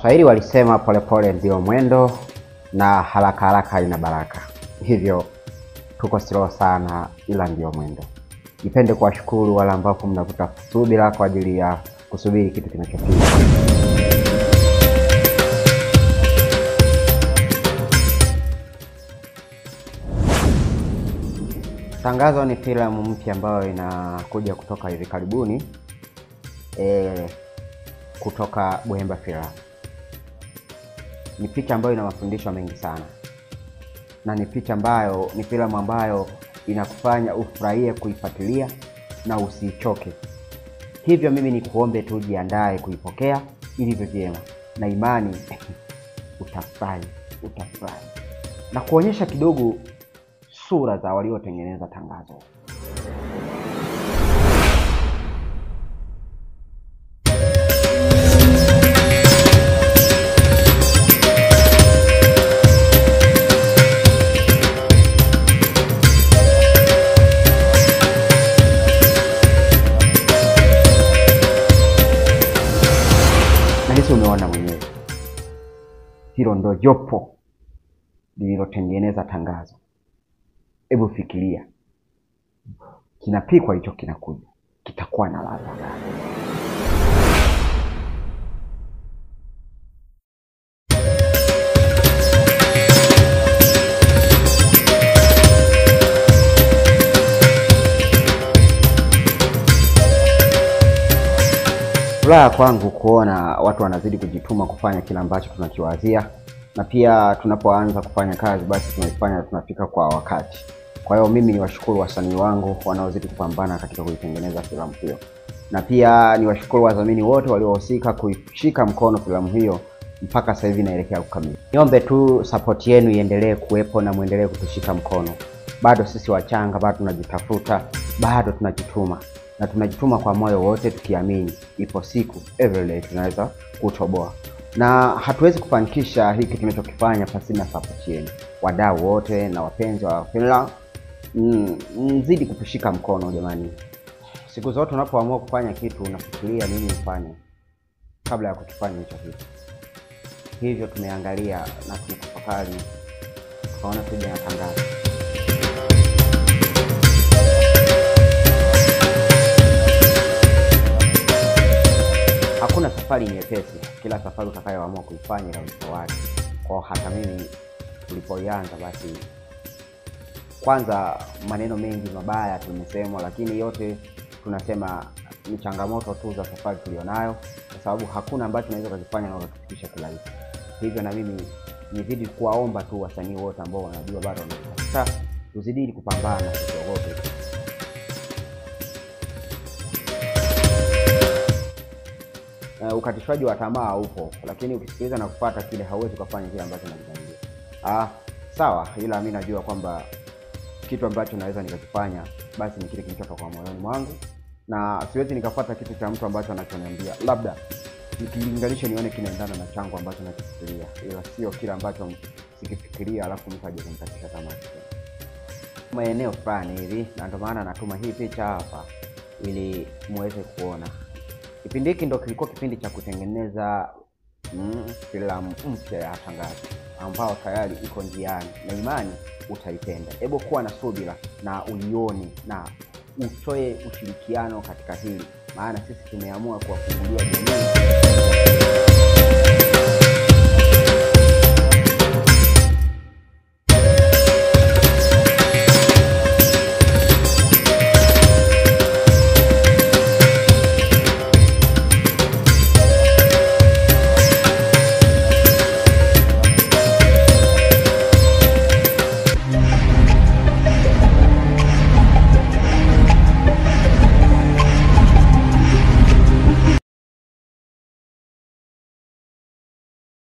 Waswahili walisema polepole ndio mwendo na haraka haraka ina baraka. Hivyo tuko slow sana, ila ndio mwendo. Nipende kuwashukuru wale ambao mnavuta subira kwa ajili ya kusubiri kitu kinachopita. Tangazo ni filamu mpya ambayo inakuja kutoka hivi karibuni, kutoka Buhemba Filamu. Ni picha ambayo ina mafundisho mengi sana, na ni picha ambayo ni filamu ambayo inakufanya ufurahie kuifuatilia na usichoke. Hivyo mimi ni kuombe tu jiandae kuipokea ilivyo vyema, na imani utafurahi, utafurahi. Na kuonyesha kidogo sura za waliotengeneza tangazo. Nahisi umeona mwenyewe. Hilo ndo jopo lililotengeneza tangazo. Hebu fikiria, kinapikwa hicho kinakuja, kitakuwa na ladha gani? Furaha kwangu kuona watu wanazidi kujituma kufanya kila ambacho tunakiwazia, na pia tunapoanza kufanya kazi basi tunaifanya tunafika kwa wakati. Kwa hiyo mimi niwashukuru wasanii wangu wanaozidi kupambana katika kuitengeneza filamu hiyo, na pia niwashukuru wadhamini wote waliohusika kuishika mkono filamu hiyo mpaka sasa hivi inaelekea kukamilika. Niombe tu support yenu iendelee kuwepo na muendelee kutushika mkono. Bado sisi wachanga, bado tunajitafuta, bado tunajituma, na tunajituma kwa moyo wote tukiamini ipo siku everyday tunaweza kutoboa. Na hatuwezi kufanikisha hiki tunachokifanya pasina support yenu. Wadau wote na wapenzi wa filamu, mzidi kutushika mkono jamani. Siku zote unapoamua kufanya kitu unafikiria nini ufanye kabla ya kukifanya hicho kitu. Hivyo tumeangalia na tumetafakari, tukaona tuje na tangazo. Hakuna safari nyepesi, kila safari utakayoamua kuifanya ina uzito wake. Kwa hata mimi tulipoianza basi, kwanza maneno mengi mabaya tumesemwa, lakini yote tunasema ni changamoto tu za safari tulionayo, kwa sababu hakuna ambacho tunaweza kukifanya na kukifikisha kirahisi. Hivyo na mimi nizidi kuwaomba tu wasanii wote ambao wanajua bado wanatafuta, tuzidi kupambana, tusiogope. Ukatishwaji wa tamaa upo, lakini ukisikiliza na kufuata kile hauwezi kufanya kile ambacho unakidhania. Sawa, ila mimi najua kwamba kitu ambacho naweza nikakifanya basi ni kile kilichotoka kwa moyoni mwangu, na siwezi nikafuata kitu cha mtu ambacho anachoniambia. Labda nikilinganisha nione kinaendana na changu ambacho nakifikiria, ila sio kile ambacho sikifikiria alafu mtu aje kunikatisha tamaa. Maeneo fulani hivi, na ndio maana natuma hii picha hapa ili muweze kuona. Kipindi hiki ndo kilikuwa kipindi cha kutengeneza filamu mpya ya tangazo ambao tayari iko njiani, na imani utaipenda. Hebu kuwa na subira na uione na utoe ushirikiano katika hili, maana sisi tumeamua kuwafungulia jamii.